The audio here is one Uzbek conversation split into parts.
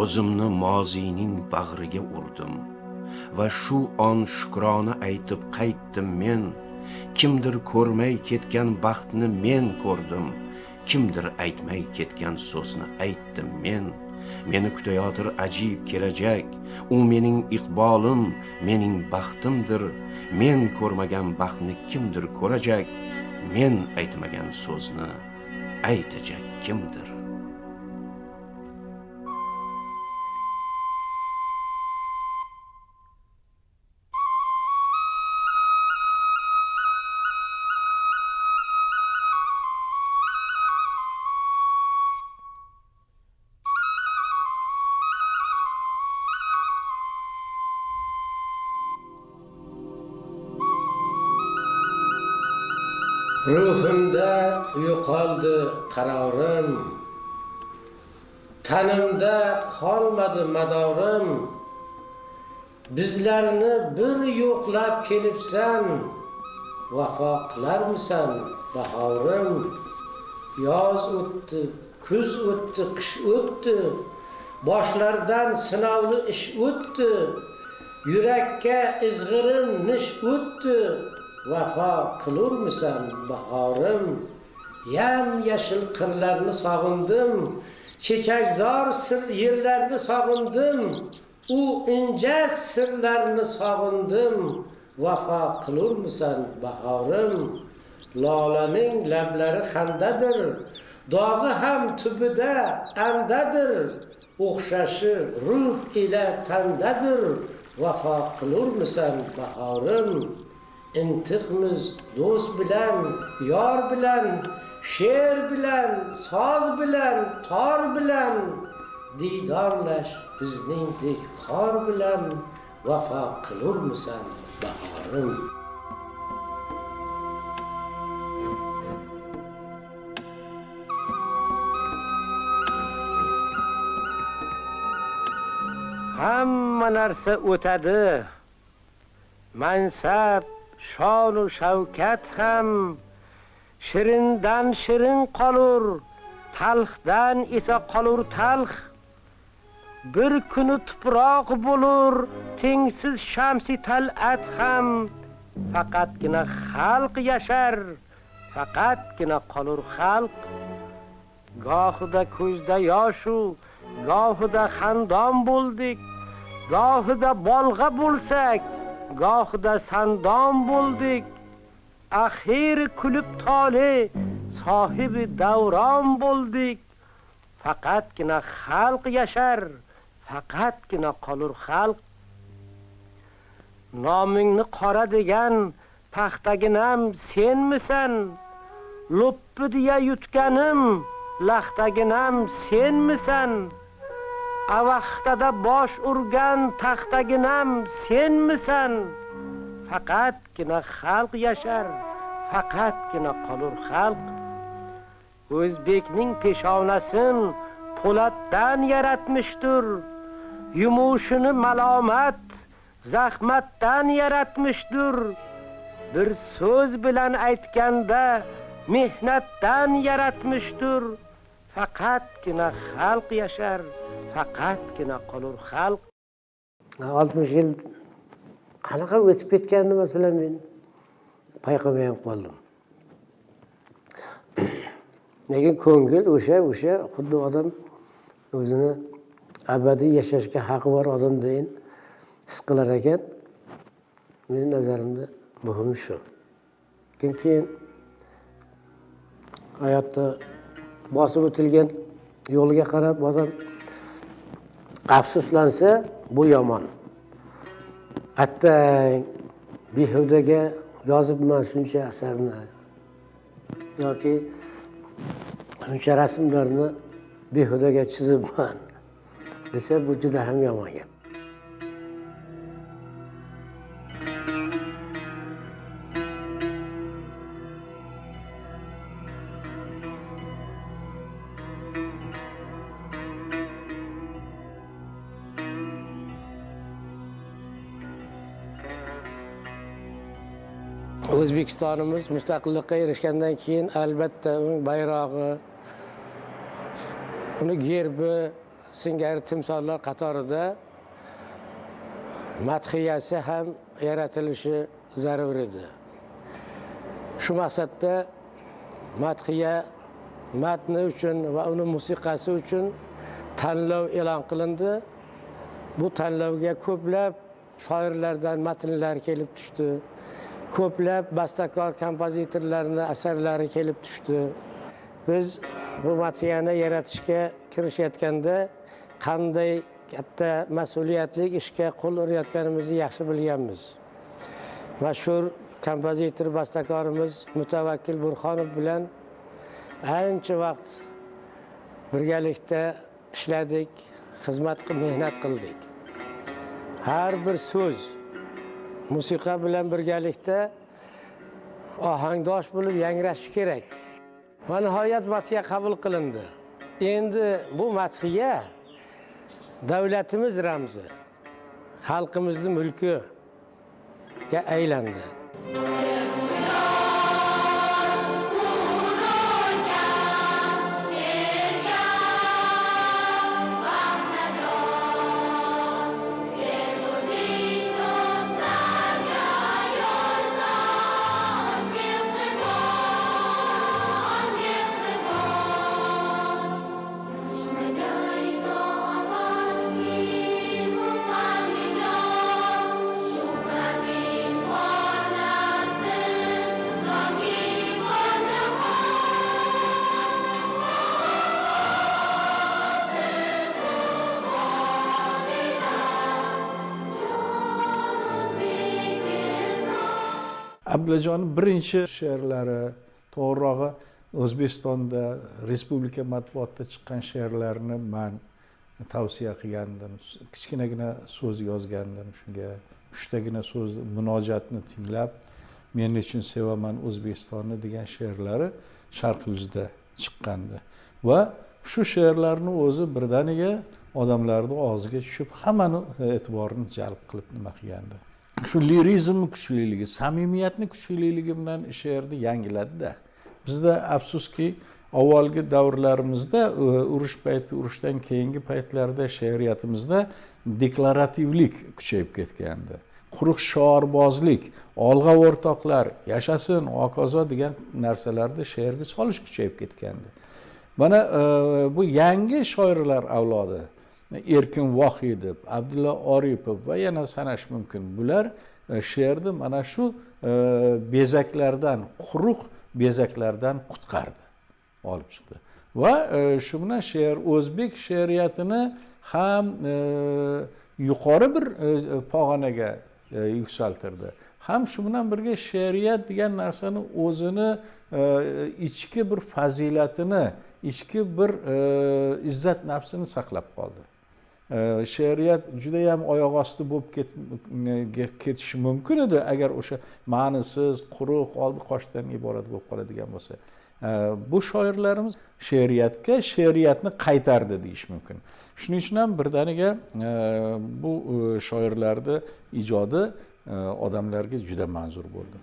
O'zimni moziyning bag'riga urdim va shu on shukrona aytib qaytdim men. Kimdir ko'rmay ketgan baxtni men ko'rdim, kimdir aytmay ketgan so'zni aytdim men. Meni kutayotir ajib kelajak, u mening iqbolim, mening baxtimdir. Men ko'rmagan baxtni kimdir ko'rajak, men aytmagan so'zni aytajak kimdir. Ruhimda yo'qoldi qarorim, tanimda qolmadi madorim. Bizlarni bir yo'qlab kelibsan, vafo qilarmisan bahorim? Yoz o'tdi, kuz o'tdi, qish o'tdi, boshlardan sinovli ish o'tdi, yurakka izg'irin nish o'tdi. Vafo qilurmisan bahorim? Yam yashil qirlarni sog'indim, chechakzor sir yerlarni sog'indim, u inja sirlarni sog'indim. Vafo qilurmisan bahorim? Lolaning lablari xandadir, dog'i ham tubida andadir, o'xshashi ruh ila tandadir. Vafo qilurmisan bahorim? Intiqmiz do'st bilan, yor bilan, she'r bilan, soz bilan, tor bilan, diydorlash bizningdek xor bilan. Vafo qilurmisan bahorim? Hamma narsa o'tadi, mansab, shonu shavkat ham shirindan shirin qolur, talxdan esa qolur talx. Bir kuni tuproq bo'lur, tengsiz shamsi tal'at ham. Faqatgina xalq yashar, faqatgina qolur xalq. Gohida ko'zda yoshu, gohida xandon bo'ldik, gohida bolg'a bo'lsak, gohida sandon bo'ldik. Axir kulib tole sohibi davron bo'ldik. Faqatgina xalq yashar, faqatgina qolur xalq. Nomingni qora degan paxtaginam senmisan? Lo'ppi deya yutganim laxtaginam senmisan? Avaxtada bosh urgan taxtaginam senmisan? Faqatgina xalq yashar, faqatgina qolur xalq. O'zbekning peshonasin po'latdan yaratmishdir, yumushini malomat, zahmatdan yaratmishdir. Bir so'z bilan aytganda mehnatdan yaratmishdir. Faqatgina xalq yashar, faqatgina qolur xalq. 60 yil qanaqa o'tib ketganini masalan men payqamay ham qoldim. Lekin ko'ngil o'sha xuddi odam o'zini abadiy yashashga haqqi bor odamdayin his qilar ekan. Mening nazarimda muhimi shu. Keyin hayotda bosib o'tilgan yo'lga qarab odam afsuslansa, bu yomon. Attang behudaga yozibman shuncha asarni yoki shuncha rasmlarni behudaga chizibman desa, bu juda ham yomon gap. O'zbekistonimiz mustaqillikka erishgandan keyin albatta uning bayrog'i, uni gerbi, singari timsollar qatorida madhiyasi ham yaratilishi zarur edi. Shu maqsadda madhiya matni uchun va uni musiqasi uchun tanlov e'lon qilindi. Bu tanlovga ko'plab shoirlardan matnlar kelib tushdi. Ko'plab bastakor kompozitorlarning asarlari kelib tushdi. Biz bu madhiyani yaratishga kirishayotganda qanday katta mas'uliyatli ishga qo'l urayotganimizni yaxshi bilganmiz. Mashhur kompozitor bastakorimiz Mutavakkil Burxonov bilan ancha vaqt birgalikda ishladik, xizmat qilib mehnat qildik. Har bir so'z musiqa bilan birgalikda ohangdosh bo'lib yangrashi kerak. Va nihoyat madhiya qabul qilindi. Endi bu madhiya davlatimiz ramzi, xalqimizning mulkiga aylandi. Abdullajonning birinchi she'rlari, to'g'rirog'i O'zbekistonda respublika matbuotida chiqqan she'rlarini men tavsiya qilgandim. Kichkinagina so'z yozgandim shunga. Uchtagina so'z munojatni tinglab, men uchun sevaman O'zbekistonni degan she'rlari Sharq yuzida chiqqandi. Va shu she'rlarni o'zi birdaniga odamlarning og'ziga tushib, hammani e'tiborini jalb qilib nima qilgandi. Shu lirizmni kuchliligi, samimiyatni kuchliligi bilan she'rni yangiladida. Bizda afsuski avvalgi davrlarimizda, urush payti, urushdan keyingi paytlarda she'riyatimizda deklarativlik kuchayib ketgandi. Quruq shiorbozlik, olg'a o'rtoqlar, yashasin, hokazo degan narsalarni she'rga solish kuchayib ketgandi. Mana bu yangi shoirlar avlodi, Erkin Vohidov, Abdulla Oripov va yana sanash mumkin. Bular she'rni mana shu bezaklardan, quruq bezaklardan qutqardi, olib chiqdi. Va shu bilan she'r o'zbek she'riyatini ham yuqori bir pog'onaga yuksaltirdi. Ham shu bilan birga she'riyat degan narsani o'zini ichki bir fazilatini, ichki bir izzat nafsini saqlab qoldi. She'riyat juda ham oyoq osti bo'lib ketishi mumkin edi agar o'sha ma'nisiz, quruq, oldi qochdan iborat bo'lib qoladigan bo'lsa. Bu shoirlarimiz she'riyatga she'riyatni qaytardi deyish mumkin. Shuning uchun ham birdaniga bu shoirlarning ijodi odamlarga juda manzur bo'ldi.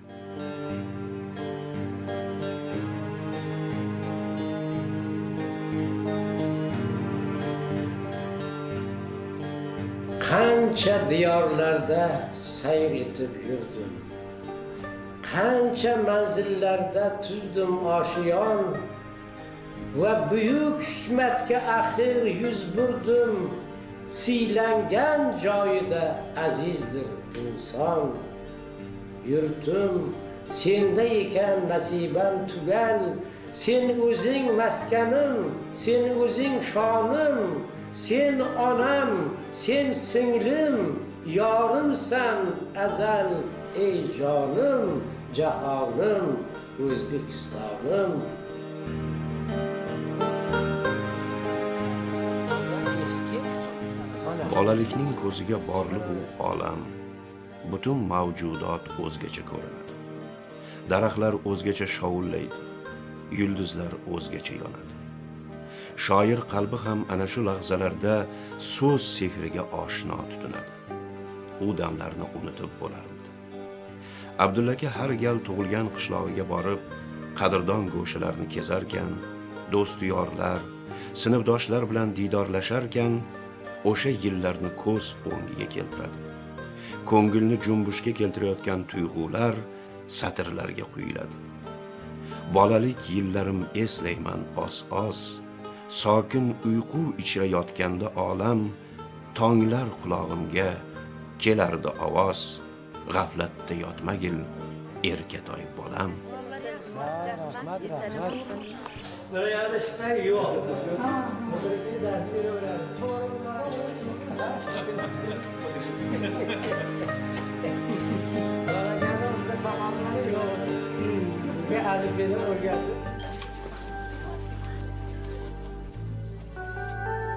Qancha diyorlarda sayr etib yurdim. Qancha manzillarda tuzdim oshiyon va buyuk hikmatga axir yuz burdim. Siylangan joyida azizdir inson. Yurtim senda ekan nasibam tugal. Sen o'zing maskanim, sen o'zing shonim. Sen onam, sen singlim, yorimsan azal, ey jonim, jahonim, O'zbekistonim. Bolalikning ko'ziga borliq-u olam, butun mavjudot o'zgacha ko'rinadi. Daraxtlar o'zgacha shovullaydi, yulduzlar o'zgacha yonadi. Shoir qalbi ham ana shu lahzalarda so'z sehriga oshno tutinadi. U damlarni unutib bo'larmidi? Abdulla aka har gal tug'ilgan qishlog'iga borib, qadrdon go'shalarni kezarkan, do'st-yorlar, Sinfdoshlar bilan diydorlasharkan o'sha yillarni ko'z o'ngiga keltiradi. Ko'ngilni junbushga keltirayotgan tuyg'ular satrlarga quyiladi. Bolalik yillarim eslayman oz-oz, sokin uyqu ichra yotganda olam, tonglar qulog'imga kelardi ovoz, g'aflatda yotmagil erkatoy bolam.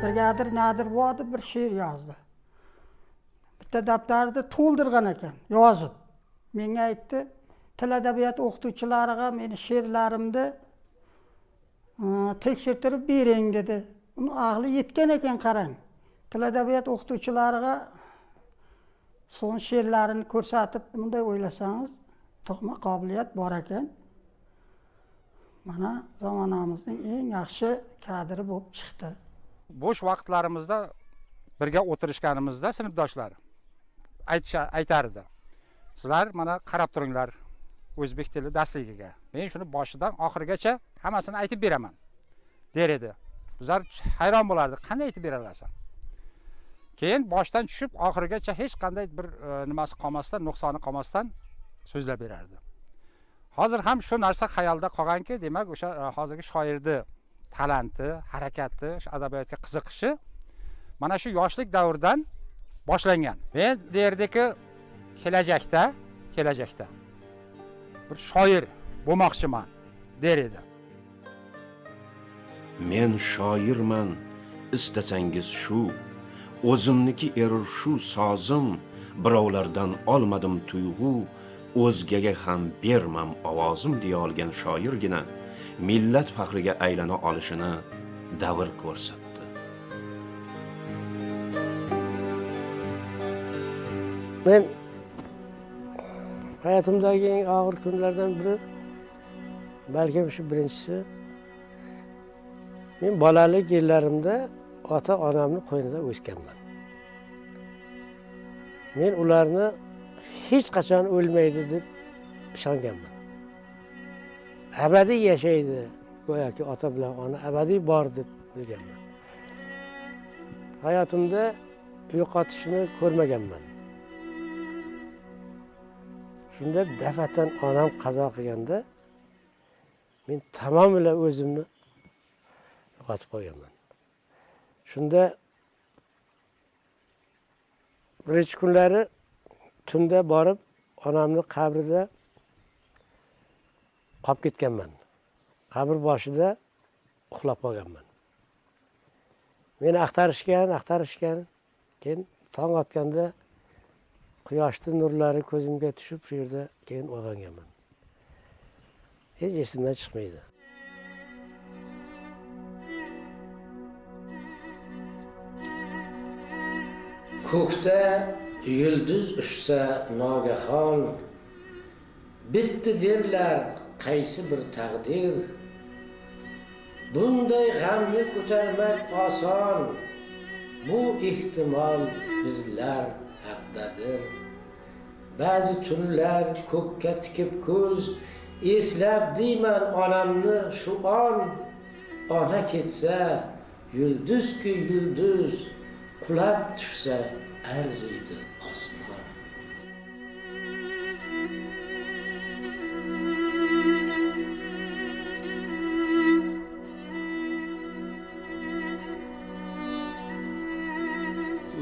Brigadir Nadir Vodib bir she'r yozdi. Bitta daftarni to'ldirgan ekan, yozib. Menga aytdi, til adabiyot o'qituvchilariga meni she'rlarimni tekshirtirib bering dedi. Uni aqli yetgan ekan, qarang. Til adabiyot o'qituvchilariga so'ng she'rlarini ko'rsatib, bunday o'ylasangiz, tug'ma qobiliyat bor ekan. Mana zamonamizning eng yaxshi kadri bo'lib chiqdi. Bo'sh vaqtlarimizda birga o'tirishganimizda sinfdoshlar aytardi. Sizlar mana qarab turinglar o'zbek tili darsligiga. Men shuni boshidan oxirigacha hammasini aytib beraman der edi. Bizlar hayron bo'lardik, qanday aytib bera olasan? Keyin boshdan tushib oxirigacha hech qanday bir nimasi qolmasdan, nuqsoni qolmasdan so'zlab berardi. Hozir ham shu narsa xayolda qolganki, demak o'sha hozirgi shoirni talanti, harakati, shu adabiyotga qiziqishi mana shu yoshlik davridan boshlangan. Men derdiki, kelajakda bir shoir bo'lmoqchiman der edi. Men shoirman, istasangiz shu, o'zimniki erur shu sozim, birovlardan olmadim tuyg'u, o'zgaga ham bermam ovozim deya olgan shoirgina millat faxriga aylana olishini davr ko'rsatdi. Men hayotimdagi eng og'ir kunlardan biri, balkim shu birinchisi, men bolalik yillarimda ota-onamni qo'ynida o'sganman. Men ularni hech qachon o'lmaydi deb ishonganman. Abadiy yashaydi, go'yoki ota bilan ona abadiy bor deb bilganman. Hayotimda yo'qotishni ko'rmaganman. Shunda daf'atan onam qazo qilganda men tamomila o'zimni yo'qotib qo'yganman. Shunda birinchi kunlari tunda borib onamni qabrida qolib ketganman. Qabr boshida uxlab qolganman. Meni axtarishgan, keyin tong otganda quyoshning nurlari ko'zimga tushib, shu yerda keyin uyg'onganman. Hech esimdan chiqmaydi. Ko'kda yulduz uchsa nogahon, bitdi derlar qaysi bir taqdir. Bunday g'amni ko'tarmak oson, bu ehtimol bizlar haqdadir. Ba'zi tunlar ko'kka tikib ko'z, eslab deyman onamni shu on. Ona ketsa yulduzki yulduz, qulab tushsa arziydi osmon.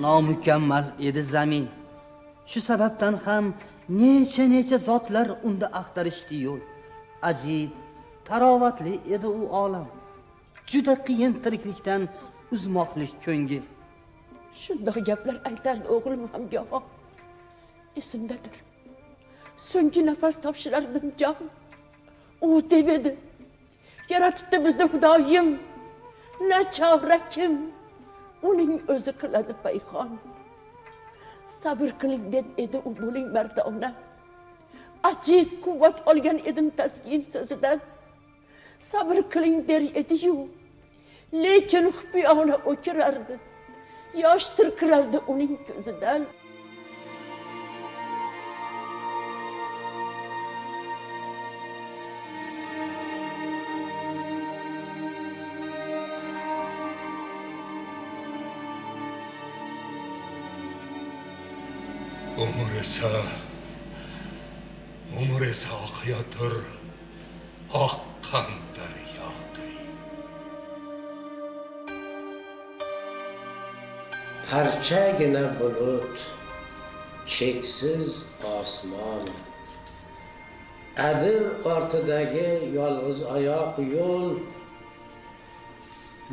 Nomukammal edi zamin. Shu sababdan ham necha-necha zotlar unda axtarishdi yo'l. Ajib, tarovatli edi u olam. Juda qiyin tiriklikdan uzmoqlik ko'ngil. Shundoq gaplar aytardi o'g'lim ham goho. Esimdadir. So'nggi nafas topshirardim jon. U deb edi: yaratibdi bizni Xudoyim. Na chora kim, uning o'zi qiladi payxon. Sabr qiling deb edi u, bo'ling mardona. Ajib quvvat olgan edim taskin so'zidan. Sabr qiling der edi-yu, Lekin xufiyona o'kirardi, yosh tirqirardi uning ko'zidan. Umr esa oqayotir oqqan daryoday. Parchagina bulut, cheksiz osmon, adir ortidagi yolg'iz oyoq yo'l,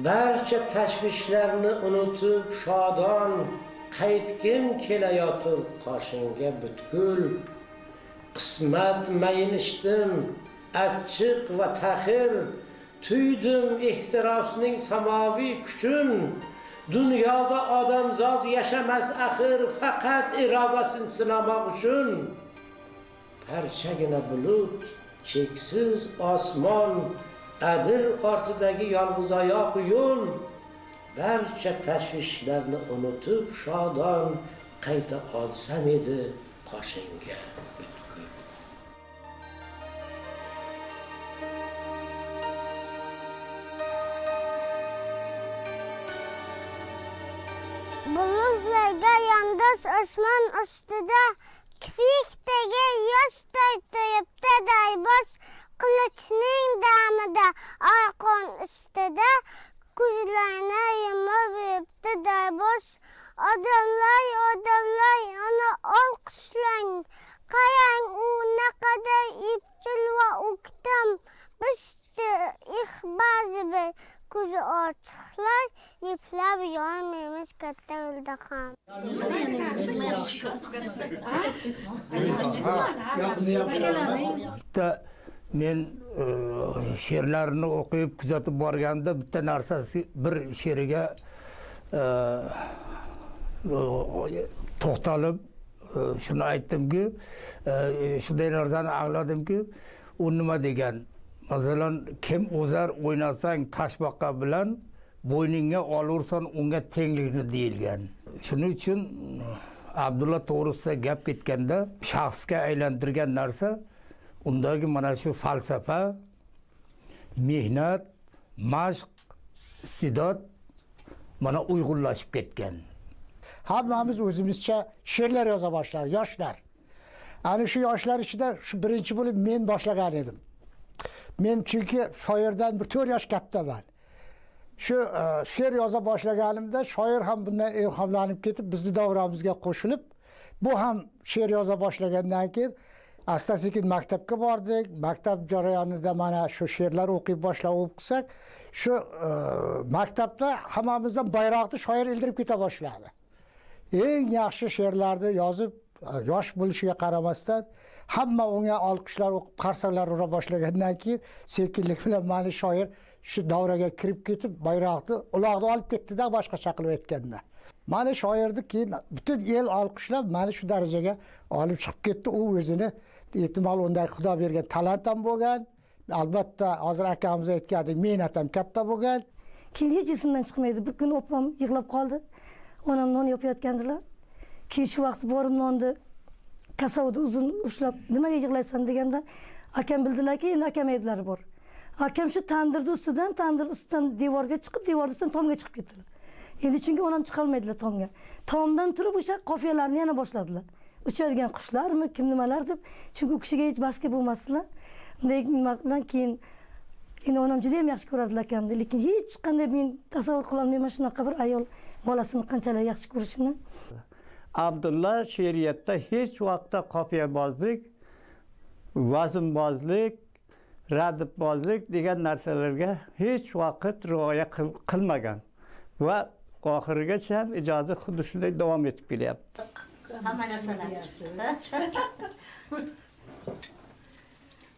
barcha tashvishlarni unutib shodon qaytgim kelayotir qoshingga butkul. Qismat mayin ichdim, achchiq va taxir, tuydim ehtirosning samoviy kuchin. Dunyoda odamzod yashamas axir, faqat irodasini sinamoq uchun. Parchagina bulut, cheksiz osmon, adir ortidagi yolg'iz oyoq yo'l, barcha tashvishlarni unutib shodon qayta olsam edi qoshingga butkul. Bulutlarga yondosh osmon ustida kiprikdagi yosh to'yibdi daybosh, qilichning damida arqon ustida ko'zlarini yumib yuribdi daybosh. Odamlar, odamlar, uni olqishlang, qarang u naqadar epchil va o'ktam. Bizchi ba'zi bir ko'zi ochiqlar eplab yonmaymiz katta yo'lda ham. Bitta men she'rlarini o'qib kuzatib borganda bitta narsasi, bir she'riga to'xtalib shuni aytdimki, shunday narsani angladimki, u nima degan? Masalan, kim o'zar o'ynasang tashbaqa bilan, bo'yningga olursan unga tenglikni deyilgan. Shuning uchun Abdulla to'g'risida gap ketganda shaxsga aylantirgan narsa undagi mana shu falsafa, mehnat, mashq, iste'dod mana uyg'unlashib ketgan. Hammamiz o'zimizcha she'rlar yoza boshladik, yoshlar. Ana shu yoshlar ichida shu birinchi bo'lib men boshlagan edim. Men chunki shoirdan bir 4 yosh kattaman. Shu she'r yoza boshlaganimda shoir ham bundan ilhomlanib ketib bizni davramizga qo'shilib, bu ham she'r yoza boshlagandan keyin asta-sekin maktabga bordik. Maktab jarayonida mana shu she'rlar o'qiy boshlab o'qisak, shu maktabda hammamizdan bayroqni shoir ildirib keta boshladi. Eng yaxshi she'rlarni yozib, yosh bo'lishiga qaramasdan hamma unga olqishlar o'qib, qarsaklar ura boshlagandan keyin sekinlik bilan mana shoir shu davraga kirib ketib, bayroqni uloqni olib ketdi-da, boshqacha qilib aytganda. Mana shoirni keyin butun el olqishlab mana shu darajaga olib chiqib ketdi. U o'zini ehtimol unday Xudo bergan talant ham bo'lgan. Albatta hozir akamiz aytgandek mehnat ham katta bo'lgan. Keyin hech esimdan chiqmaydi. Bir kun opam yig'lab qoldi. Onam non yopayotgandilar. Keyin shu vaqt borib nonni kasovni uzun ushlab, nimaga yig'laysan deganda akam bildilarki, endi akam ayblari bor. Akam shu tandirni ustidan, tandir ustidan devorga chiqib, devor ustidan tomga chiqib ketdilar. Endi chunki onam chiqolmaydilar tomga. Tomdan turib o'sha qofiyalarni yana boshladilar. Uchadigan qushlarmi, kim nimalar deb, chunki u kishiga hech baska bo'lmasdilar. Unday nima bilan keyin endi onam juda ham yaxshi ko'radilar akamni, lekin hech qanday men tasavvur qila olmayman shunaqa bir ayol bolasini qanchalar yaxshi ko'rishini. Abdulla she'riyatda hech vaqtda qofiyabozlik, vaznbozlik, radifbozlik degan narsalarga hech vaqt rioya qilmagan va oxirigacha ham ijodi xuddi shunday davom etib kelyapti. Hamma narsalar chiqdi.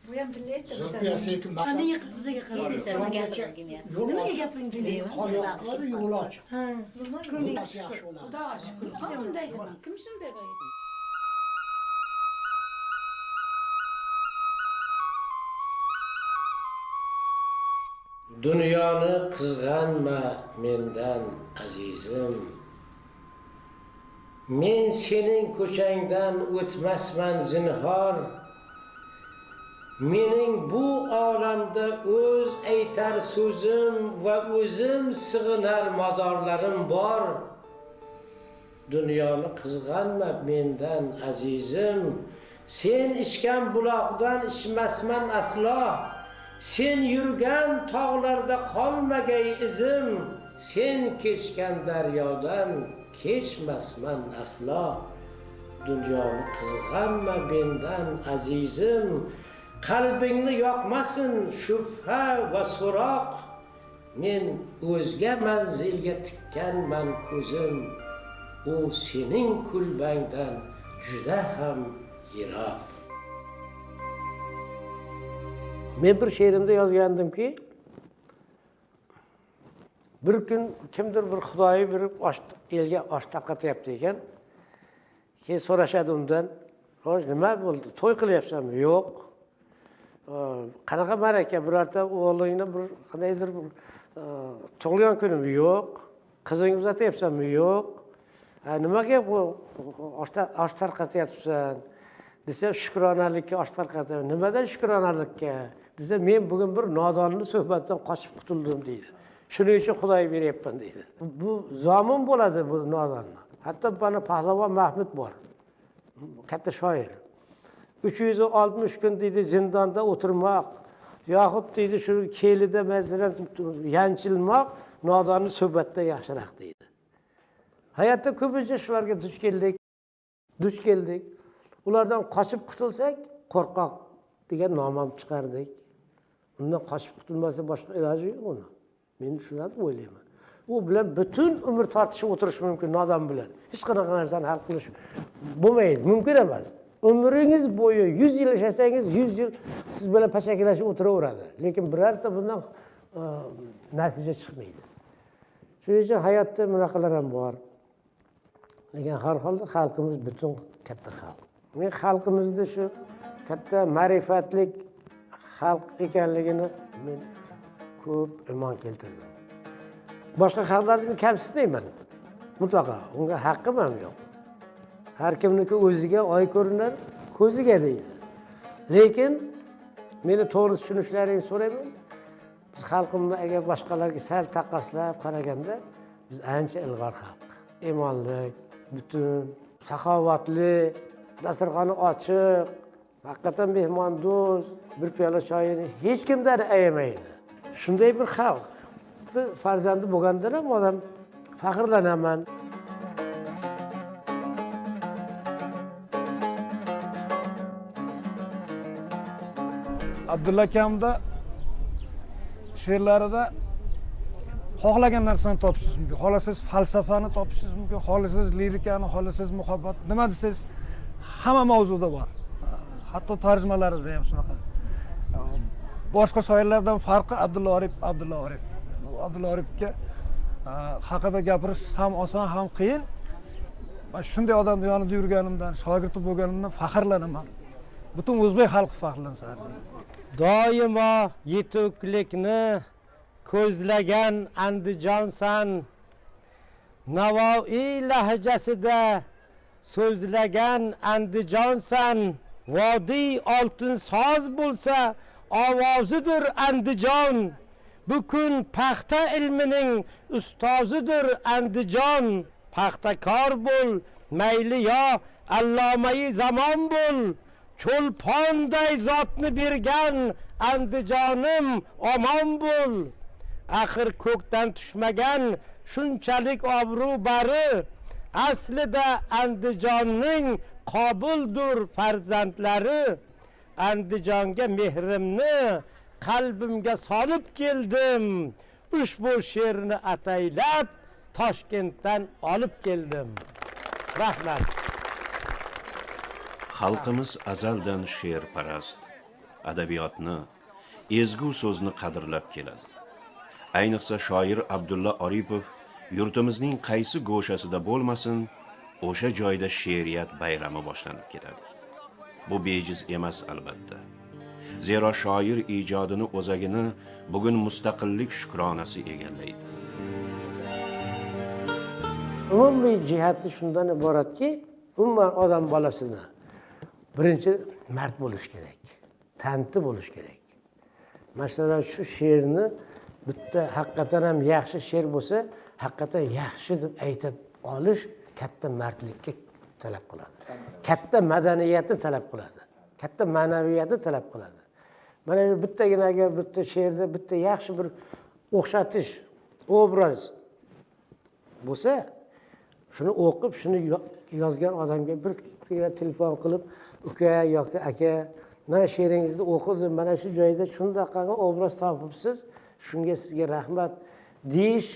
Bu ham billaydi. Qanday qilib bizga qaraysan? Nimaga gapiring kelmayapti? Qor yoqib, yo'l ochiq. Ha. Xudoga shukr. Kim shunday degan? Kim shunday degan? Dunyoni qizg'anma mendan azizim. Men sening ko'changdan o'tmasman zinhor. Mening bu olamda o'z aytar so'zim va o'zim sig'inar mozorlarim bor. Dunyoni qizg'anma mendan azizim. Sen ichgan buloqdan ichmasman aslo. Sen yurgan tog'larda qolmagay izim. Sen kechgan daryodan kechmasman aslo. Dunyoni qizg'anma mendan azizim. Qalbingni yoqmasin shubha va so'roq. Men o'zga manzilga tikkanman ko'zim. U sening kulbangdan juda ham yiroq. Men bir she'rimda yozgandimki, bir kun kimdir bir xudoyi bir elga osh tarqatyapti ekan. Keyin so'rashadi undan, "Xo'sh, nima bo'ldi? To'y qilyapsanmi?" "Yo'q." Qanaqa ma'raka? Birorta o'g'lingni bir qandaydir bir tug'ilgan kunimi? "Yo'q." Qizingni uzatyapsanmi? "Yo'q." Nimaga bu osh tarqatyapsan desa, shukronalikka osh tarqatyapman. Nimadan shukronalikka desa, men bugun bir nodonni suhbatdan qochib qutuldim deydi. Shuning uchun Xudoy beryapman deydi. Bu zomin bo'ladi bu nodonni. Hatto mana Pahlavon Mahmud bor. Katta shoir. 360 kun deydi zindonda o'tirmoq yoxud deydi shu kelida masalan yanchilmoq nodonni suhbatda yaxshiroq deydi. Hayotda ko'pincha shularga duch keldik. Ulardan qochib qutulsak, qo'rqoq degan nom ham chiqardik. Undan qochib qutulmasa boshqa iloji yo'q uni. Men shunday deb o'ylayman. U bilan butun umr tortishib o'tirish mumkin nodon bilan. Hech qanaqa narsani hal qilish bo'lmaydi, mumkin emas. Umringiz bo'yi 100 yil yashasangiz, 100 yil siz bilan pachakilashib o'tiraveradi. Lekin birorta bundan natija chiqmaydi. Shuning uchun hayotda bunaqalar ham bor. Lekin har holda xalqimiz butun katta xalq. Men xalqimizda shu katta ma'rifatlik xalq ekanligini men ko'p iymon keltirdim. Boshqa xalqlarni kamsitmayman. Mutlaqo unga haqqim ham yo'q. Har kimniki o'ziga oy ko'rinar, ko'ziga deydi. Lekin meni to'g'ri tushunishlaringni so'rayman. Biz xalqimizni agar boshqalarga sal taqqoslab qaraganda, biz ancha ilg'or xalq. Iymonlik, butun, saxovatli, dasturxoni ochiq, haqiqatan mehmondo'st, bir piyola choyini hech kimdan ayamaydi. Shunday bir xalq. Farzandi bo'lgandan ham odam faxrlanaman. Abdulla akamda she'rlarida xohlagan narsani topishingiz mumkin. Xohlasangiz falsafani topishingiz mumkin, xohlasangiz lirikani, xohlasangiz muhabbat, nima desangiz hamma mavzuda bor. Hatto tarjimalarida ham shunaqa. Boshqa shoirlardan farqi Abdulla Orif, Abdulla Orif. Abdulla Orifga haqida gapirish ham oson ham qiyin. Men shunday odamni yonida yurganimdan, shogirdi bo'lganimdan faxrlanaman. Butun o'zbek xalqi faxrlansa. Doimo yetuklikni ko'zlagan Andijonsan, Navoiy lahjasida so'zlagan Andijonsan, vodiy oltin soz bo'lsa ovozidir Andijon, bu kun paxta ilmining ustozidir Andijon, paxtakor bo'l, mayli yo allomai zamon bo'l, cho'lponday zotni bergan Andijonim omon bo'l. Axir ko'kdan tushmagan shunchalik obro' bari, aslida Andijonning qobildur farzandlari. Andijonga mehrimni qalbimga solib keldim, ushbu she'rni ataylab Toshkentdan olib keldim. Rahmat. Xalqimiz azaldan she'rparast, adabiyotni, ezgu so'zni qadrlab keladi. Ayniqsa shoir Abdulla Oripov yurtimizning qaysi go'shasida bo'lmasin, o'sha joyda she'riyat bayrami boshlanib ketadi. Bu bejiz emas albatta. Zero shoir ijodini o'zagini bugun mustaqillik shukronasi egallaydi. Umumiy jihati shundan iboratki, umuman odam bolasini birinchi mard bo'lish kerak, tanti bo'lish kerak. Masalan, shu she'rni bitta haqiqatan ham yaxshi she'r bo'lsa, haqiqatan yaxshi deb aytib olish katta mardlikka talab qiladi. Katta madaniyatni talab qiladi. Katta ma'naviyatni talab qiladi. Mana shu bittagina agar bitta she'rda bitta yaxshi bir o'xshatish, obraz bo'lsa, shuni o'qib, shuni yozgan odamga bir telefon qilib, uka yoki aka, mana she'ringizni o'qidim, mana shu joyda shundaqa obraz topibsiz, shunga sizga rahmat deyish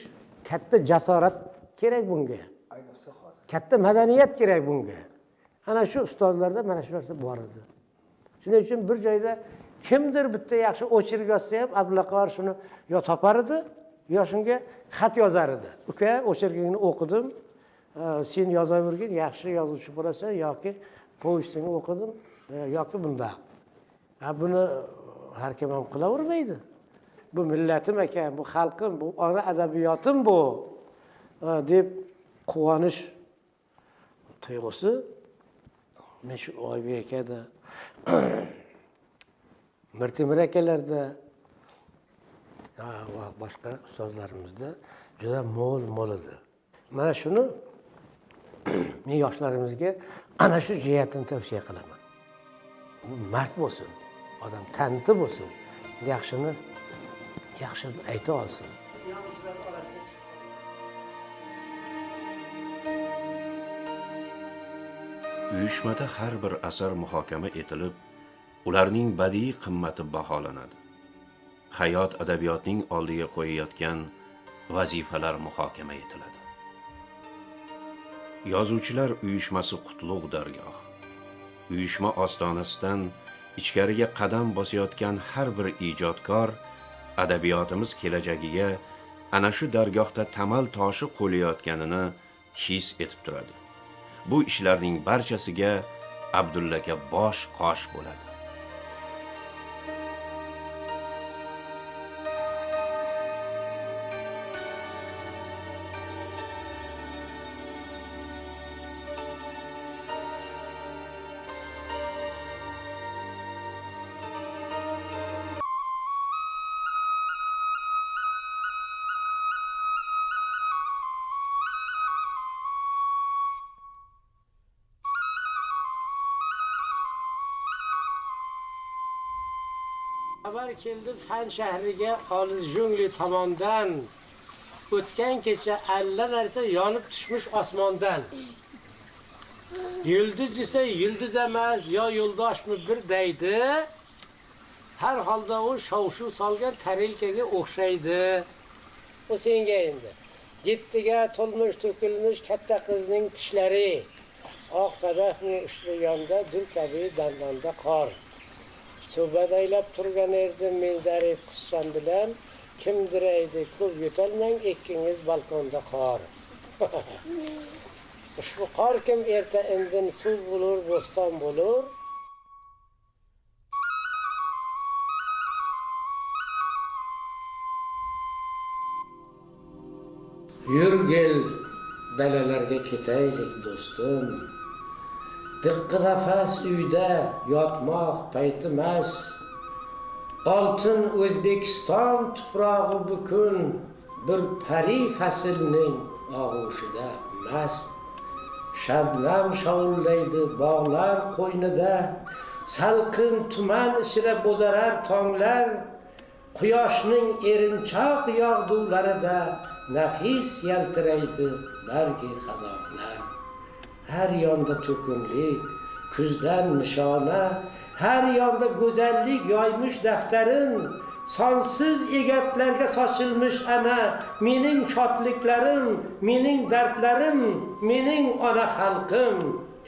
katta jasorat kerak bunga. Katta madaniyat kerak bunga. Ana shu ustozlarda mana shu narsa bor edi. Shuning uchun bir joyda kimdir bitta yaxshi o'chirib yozsa ham Abdulla shuni yo topar edi, yo shunga xat yozar edi. Uka, o'chirgingni o'qidim, sen yozavergin, yaxshi yozuvchi bo'lasan, yoki povestingni o'qidim, yoki bundaq. Buni har kim ham qilavermaydi. Bu millatim ekan, bu xalqim, bu ona adabiyotim bu deb quvonish tuyg'usi men shu Oybek akada, Mirtemir akalarda va boshqa ustozlarimizda juda mo'l edi. Mana shuni men yoshlarimizga ana shu jihatini tavsiya qilaman. Mard bo'lsin, odam tanti bo'lsin, yaxshini yaxshi ayta olsin. Uyushmada har bir asar muhokama etilib, ularning badiiy qimmati baholanadi. Hayot adabiyotning oldiga qo'yayotgan vazifalar muhokama etiladi. Yozuvchilar uyushmasi qutlug' dargoh. Uyushma ostonasidan ichkariga qadam bosayotgan har bir ijodkor adabiyotimiz kelajagiga ana shu dargohda tamal toshi qo'yilayotganini his etib turadi. Bu ishlarning barchasiga Abdulla aka bosh qosh bo'ladi. Xabar keldi Fan shahriga olis Jungli tomondan. O'tgan kecha alla narsa yonib tushmish osmondan. Yulduz desa yulduz emas, yo yo'ldoshmi bir deydi. Har holda u shov-shuv solgan tarelkaga o'xshaydi. U senga endi. Yettiga to'lmish to'kilmish katta qizning tishlari. Oq sadafning ushbu yonda dul kabi dandonda qor. Suhbat aylab turgan erdim men zarif qizcham bilan, kimdir aydi ko'p yo'talmang, ikkingiz balkonda qor. Ushbu qor kim erta indin suv bo'lur, bo'ston bo'lur. Yurgil dalalarga ketaylik do'stim. Diqqi nafas uyda yotmoq payti emas. Oltin O'zbekiston tuprog'i bu kun bir pari faslning og'ushida mast. Shabnam shovullaydi bog'lar qo'ynida, salqin tuman ichra bo'zarar tonglar. Quyoshning erinchoq yog'dularida nafis yaltiraydi bargi xazonlar. Har yonda to'kinlik, kuzdan nishona, har yonda go'zallik yoymish daftarin, sonsiz egatlarga sochilmish ana mening shodliklarim, mening dardlarim, mening ona xalqim.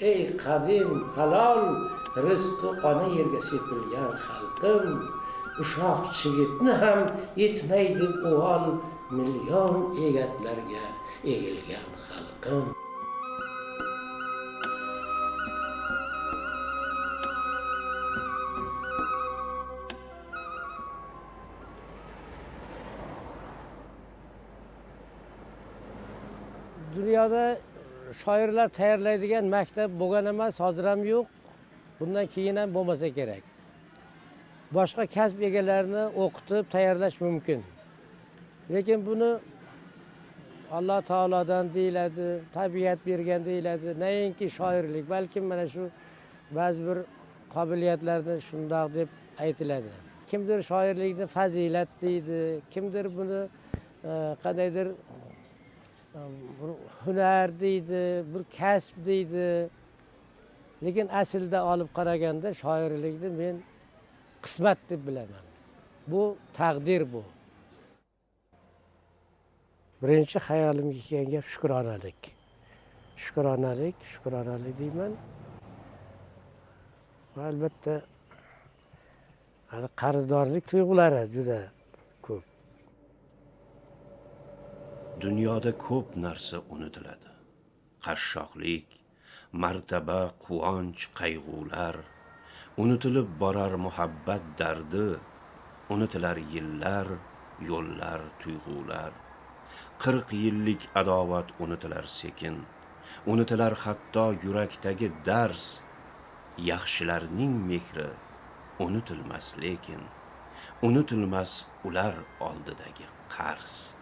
Ey qadim halol rizqi ona yerga sepilgan xalqim, ushoq chigitni ham yetmaydi uvol million egatlarga egilgan xalqim. Dunyoda shoirlar tayyorlaydigan maktab bo'lgan emas, hozir ham yo'q, bundan keyin ham bo'lmasa kerak. Boshqa kasb egalarini o'qitib tayyorlash mumkin, lekin buni Alloh taolodan deyiladi, tabiat bergan deyiladi. Nainki shoirlik, balkim mana shu ba'zi bir qobiliyatlarni shundoq deb aytiladi. Kimdir shoirlikni fazilat deydi, kimdir buni qandaydir bir hunar deydi, bir kasb deydi. Lekin aslida olib qaraganda shoirlikni men qismat deb bilaman. Bu taqdir bu. Birinchi xayolimga kelgan gap shukronalik. Shukronalik, shukronalik deyman. Va albatta qarzdorlik tuyg'ulari juda ko'p. Dunyoda ko'p narsa unutiladi. Qashshoqlik, martaba, quvonch, qayg'ular, unutilib borar muhabbat dardi, unutilar yillar, yo'llar, tuyg'ular. 40 yillik adovat unutilar sekin, unutilar hatto yurakdagi dars. Yaxshilarning mehri unutilmas lekin, unutilmas ular oldidagi qarz.